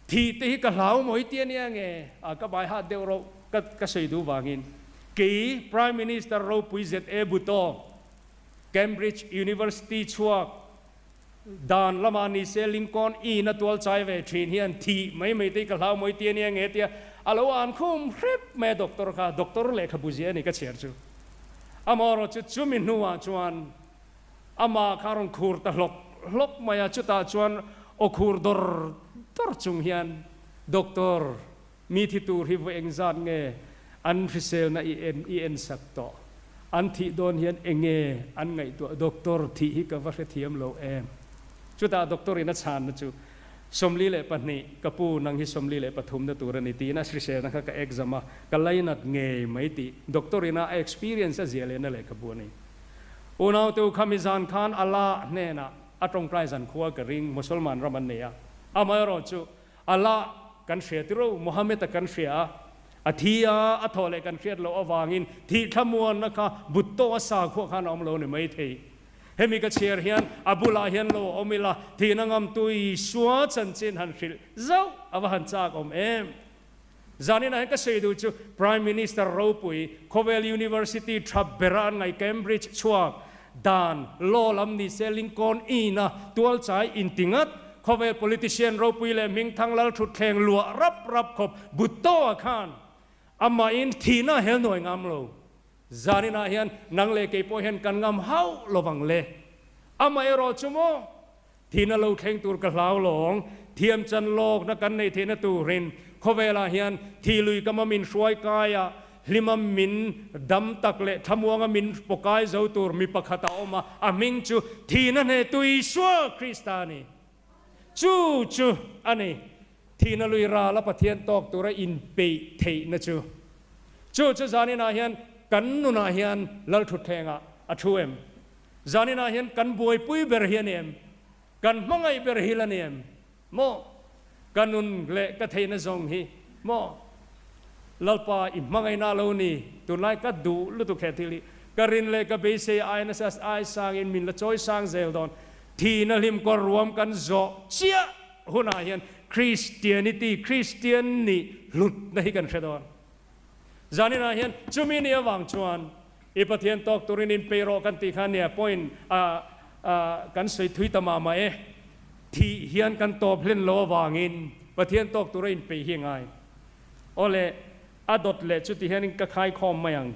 Thih te hi ka hlau mawi ti a nia nge? A ka bai hat deuh rauh ka ka sawi duh vangin kei Prime Minister ropui ZA Bhutto Cambridge University chhuak dan lamah ni se Lincoln Inn a tual chai ve thin hian thih mai mai te hi ka hlau mawi ti a nia nge tia a lo an khum hrep mai a doctor kha doctor lehkhabu zia a ni ka chhiar chu. Amaherawh chu chumi hnuah chuan Amah kha a rawn khur ta hlawk hlawk mai a, chutah chuan aw khur dawr dawr chung hian, Doctor, mi thi tur hi vawi engzat nge an hriselna i en i en sak tawh? An thih dawn hian enge an ngaihtuah? Doctor, thih hi ka va hrethiam lo em? Chutah doctor in a chhanna chu, 42, ka pu, nang hi 43 na tur a ni tiin a hriselna kha ka exam a, ka lainat ngei mai tih doctor in a experience a ziah lehna lehkhabu a ni. Unaute u khami zan khan Allah hnenah a tawngtai zan khua ka ring, Mosolman ram an nei a. Amaherawhchu, Allah kan hria tiro, Mohammed-a kan hria a, a thi a, a thawh leh kan hriat loh avangin thih thlamuanna kha Bhutto a sakhua khan a awm lo ni mai thei. Hemi ka chhiar hian a bulah hian lo a awm ila, thihna ngamtu Isua chanchin han hrilh zauh a va han chak awm em? Zaninah hian ka sawi duh chu Prime Minister ropui, khawvel University tha bera an ngaih Cambridge chhuak dan, law lam ni se Lincoln Inn a tualchai inti ngat, khawvel politician ropui leh hmingthang lal thutthleng luah rap rap khawp Bhutto-a khan amahin thihna hel nuai ngam lo. Zaninah hian nang leh kei pawh hian kan ngam hauh lovang le. Amaherawh chu maw? Thihna lo thleng tur ka hlau lawng, thiam chan lawkna kan neih theihna turin khawvelah hian thih lui kama min hruai kaia hlima min dam tak leh thlamuanga min pawkai zo tur mi pakhat a awm a, a hming chu thihna hnehtu Isua Krista a ni. Chu chu a ni, thihna lui rala Pathian tawk tura inpeih theihna chu. Chu chu zaninah hian kan nunah hian Lalthutthlengah a thu em? Zaninah hian kan buaipui ber hi a ni em? Kan hmangaih ber hi la ni em? Maw? Ka nun leh ka theihna zawng hi maw? Lalpa i hmangaihna a lo ni, tunlai ka duh lutuk he thil hi. Ka rin leh ka beisei ai nasa ai sangin min la chawi sang zel dawn. Thihna hlim kawr ruam kan zawh chiah hunah hian Christianity, Christian nih hlutna hi kan hre dawn. Zaninah hian chumi ni avang chuan i Pathian tawk turin inpeih rawh kan tih kha nia point a kan sawi thui ta mah mah e. Thih hian kan tawp hlen lo avangin Pathian tawk tura inpeih hi a ngai. Awle, a dawt leh chuti hianin ka khaikhawm mai ang.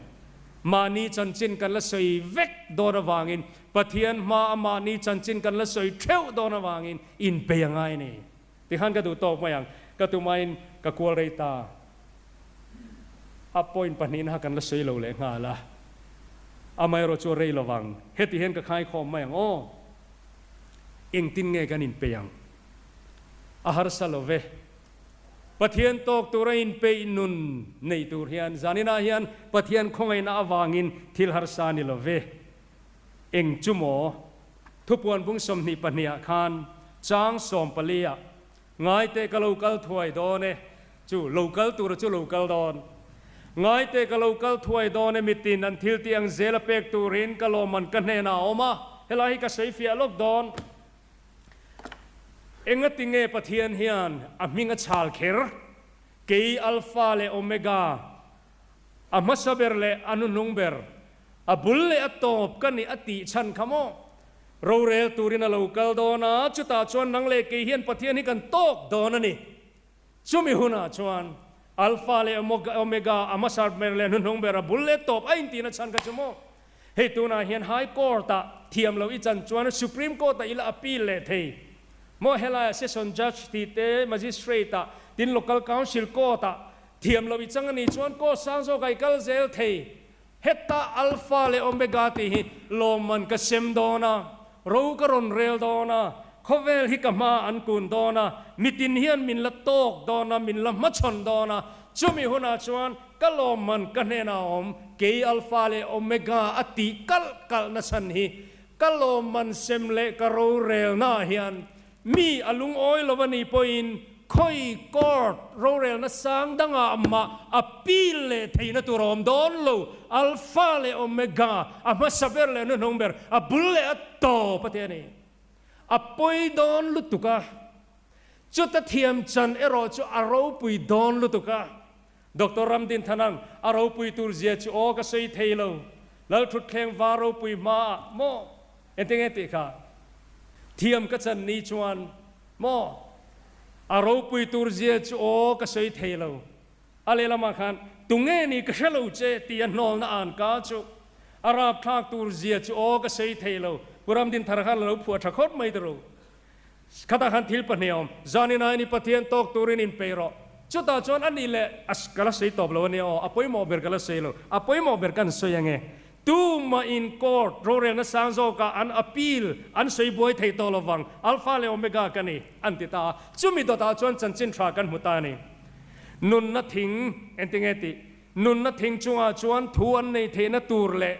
Mahni chanchin kan la sawi vek dawn avangin Pathian hma a mahni chanchin kan la sawi theuh dawn avangin inpeih a ngai a ni. Tikhan ka duh tawk mai ang. Ka tumain ka kual rei ta. A point pahnihna kan la sawi lo leh nghal a. Amaherawh chu a rei lovang. Heti hian ka khaikhawm mai ang aw. Engtin nge kan inpeih ang? A harsa lo ve. Pathian tawk tura inpeih nun nei tur hian zaninah hian Pathian khawngaihna avangin thil harsa ni lo ve. Eng chu maw? Thupuan bung 22 ah khan chang 14 ah Ngaite ka lo kal thuai dawn e, chu lo kal tura chu lo kal dawn. Ngaite ka lo kal thuai dawn e, mitin an thil tih ang zel a pek turin ka lawmman ka hnenah a awm a, helai hi ka sawi fiah lawk dawn. Engati nge Pathian hian a hming a chhal kher? Kei Alpha leh Omega, a hmasa ber leh a hnuhnung ber, a bul leh a tawp ka nih a tih chhan kha maw? Rorel turin a lo kal dawn a, chutah chuan nang leh kei hian Pathian hi kan tawk dawn a ni. Chumi hunah chuan Alpha leh Omega, a hmasa ber leh hnuhnung ber, a bul leh tawp a intihna chhan kha chu maw? Hei tunah hian High Court-ah thiam loh i chan chuan Supreme Court-ah i la appeal leh thei maw? Helaiah Session Judge tih te, Magistrate-ah, tin Local Council Court-ah thiam loh i chang a nih chuan court sang zawkah i kal zel thei. Heta Alpha leh Omega tih hi lawmman ka sem dawn a, ro ka rawn rel dawn a, khawvel hi ka hma an kun dawn a, mitin hian min la tawk dawn a, min la hmachhawn dawn a, chumi hunah chuan ka lawmman ka hnenah a awm, kei Alpha leh Omega a tih kalh kalh nachhan hi. Ka lawmman sem leh ka rorelnaah hian mi a lungawi lo a nih pawhin khawi court rorelna sang dangah mah appeal leh theihna tur a awm dawn lo, Alpha leh Omega, a hmasa ber leh a hnuhnung ber, a bul leh a tawp a ti a ni. A pawi dawn lutuk a, chuta thiam chan erawh chu a ropui dawn lutuk a. Doctor Ramdin Thanang, A ropui tur zia chu aw ka sawi thei lo. Lalthutthleng va ropui hmaah maw? Engtin nge tih kha? Thiam ka chan ni chuan maw? A ropui tur zia chu aw ka sawi thei lo. A lehlamah khan, Tunge ni ka hre lo che tih a hnawlna an ka chu. A rapthlak tur zia chu aw ka sawi thei lo. Pu Ramdin Thar khan a lo phuah tha khawp mai turu. Khatah khan thil pahnih a awm. Zanin aini Pathian tawk turin inpeih rawh. Chutah chuan a nih leh a ka la sawi tawp lo a nia aw, a pawimawh ber ka la sawi lo. A pawimawh ber kan sawi ange. Tumah in court rorelna sang zawkah an appeal an sawi buai thei tawh lo vang, Alpha leh Omega ka ni, an ti ta a. Chumi dawtah chuan chanchin tha kan hmu ta a ni. Nunna thing engtinge tih? Nunna thing chungah chuan thu an nei theihna tur leh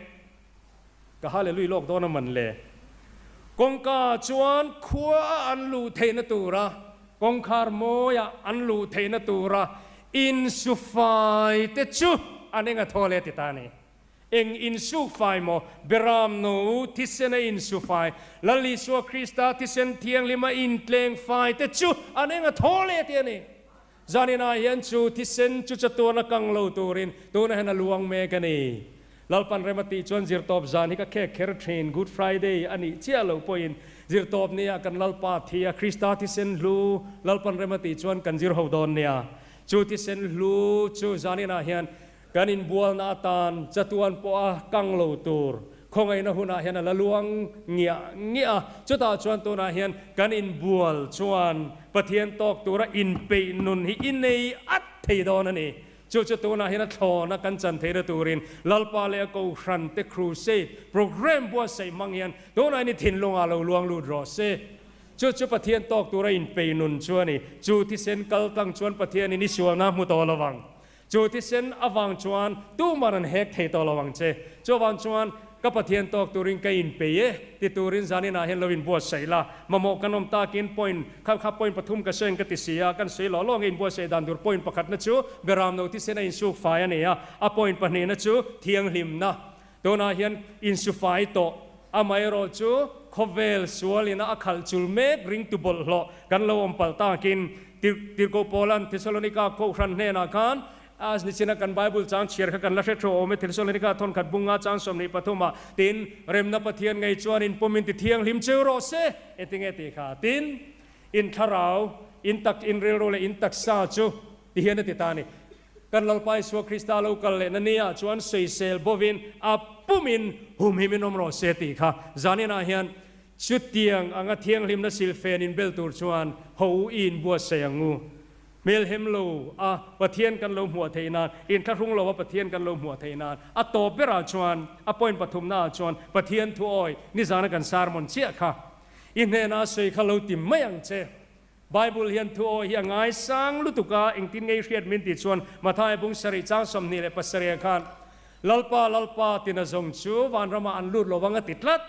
Ka hallelui lawk dawn a man le. Kawngka chuan khua a an luh theihna tura, kawngkhar mawia an luh theihna tura insufai te chu an eng a thaw le ti ta a ni. Eng insukfai maw? Beram no thisen a insufai, Lal Isua Krista thisen thianghlim a intleng fai te chu an eng a thaw le ti a ni. Zaninah hian chu thisen chu chatuan a kang lo turin tunah hian a luang mek a ni. Lalpan rem a tih chuan zirtawp zan hi ka khek kher thin, Good Friday a nih chiah loh pawhin zirtawp nia kan Lalpa thi a, Krista thisen hlu Lalpan rem a tih chuan kan zir ho dawn nia. Chu thisen hlu chu zaninah hian Kan inbualna atan chatuan pawha kang lo tur khawngaihna hunah hian a la luang ngiah ngiah a. Chutah chuan tunah hian kan inbual chuan Pathian tawk tura inpeih nun hi i nei at thei dawn a ni. Chu chu tunah hian a thlawna kan chan theihna turin Lalpa leh a Kohhran te Crusade Programme buatsaih hmang hian tunah hian i thinlungah lo luang lut rawh se. Chu chu Pathian tawk tura inpeih nun chu a ni. Chu thisen kal tlang chuan Pathianin i sualna hmu tawh lo vang. Chu thisen avang chuan tumah an hek thei tawh lo ang che. Chuvang chuan ka Pathian tawk turin ka inpei e ti turin zaninah hian lo inbuatsaih la. Mamawh kan awm takin point kha kha point pathum ka sawiin ka ti si a, kan sawi lawh lawng e inbuatsaih dan tur point pakhatna chu Beramno thisen a insuk fai a ni a, a point pahnihna chu thianghlimna. Tunah hian insufai tawh amaherawh chu khawvel sualina a khalh chul mek ringtu bawlhhlawh kan lo awm palh takin Tirhkoh Paula'n Thesalonika Kohhran hnenah khan as nichina kan Bible chang chhiar kha kan la hre thu awm e, Thesalonika thawnkhat bunga chang 23 ah, Tin, remna Pathian ngei chuan in pawmin ti thianghlim cheu rawh se, engtinge tih kha? Tin, in thlarau, in tak, in rilru leh in taksa chu ti hian a ti ta a ni. Kan Lalpa Isua Krista lo kal lehna nia chuan sawisel bovin a pumin humhimin awm rawh se tih kha zaninah hian Chutiang anga thianghlimna silfen inbel tur chuan ho u i inbuatsaih ang u. Hmelhem lo a Pathian kan lo hmuah theih nan, inthlahrung lo a Pathian kan lo hmuah theih nan, a tawp berah chuan, a point pathumnaah chuan Pathian thu awi nizana kan sermon chiah kha i hnena a sawi kha lo ti mai ang che. Bible hian thu awi hi a ngaisang lutuk a, engtin ngei hriat min tih chuan Mathaia bung sarih chang 27 ah khan Lalpa, Lalpa tina zawng chu vanramah an lut lo vang a ti tlat.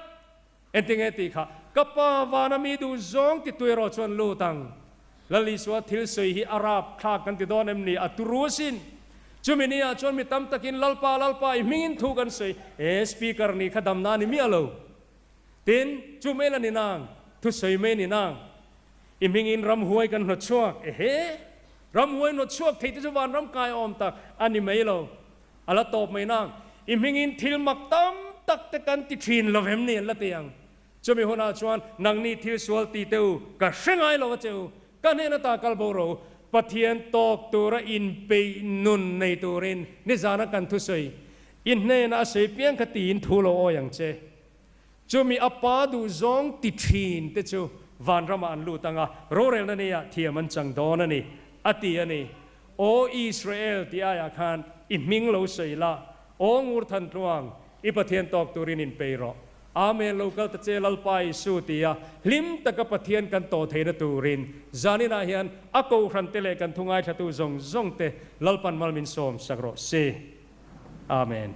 Engtinge tih kha, Ka pa vana mi duh zawng ti tui erawh chuan lut ang. Lal Isua thil sawi hi a rap thlak kan ti dawn em ni? A turu asin. Chumi ni ah chuan mi tam takin Lalpa, Lalpa i hmingin thu kan sawi. E, speaker nih kha damna a ni miah lo. Tin, chu mai la ni nang, thu sawi mai ni nang. I hmingin ramhuai kan hnawt chhuak. Ehe! Ramhuai hnawt chhuak thei te chu vanram kai awm tak a ni mai lo. A la tawp mai nang, i hmingin thil mak tam tak te kan ti thin lo em ni an la ti ang. Chumi hunah chuan nangni thil sual ti te u, ka hre ngai lo a che u, ka hnen ata kal bo ro, Pathian tawk tura inpeih nun nei turin nizana kan thusawi i hnena a sawi piang kha tiin thu lo awi ang che. Chumi a pa duhzawng ti thin te chu vanramah an lut ang a, rorelna neia thiam an chang dawn a ni, a ti a ni. Aw Israel tih aiah khan i hming lo sawi la, aw ngur than tluang, i Pathian tawk turin inpei rawh. Amen, lo kal ta che Lalpa Isu tia hlim taka Pathian kan tawh theihna turin zaninah hian a kohhran te leh kan thu ngaithlatu zawng zawng te Lalpan mal min sawm sak rawh se. Amen.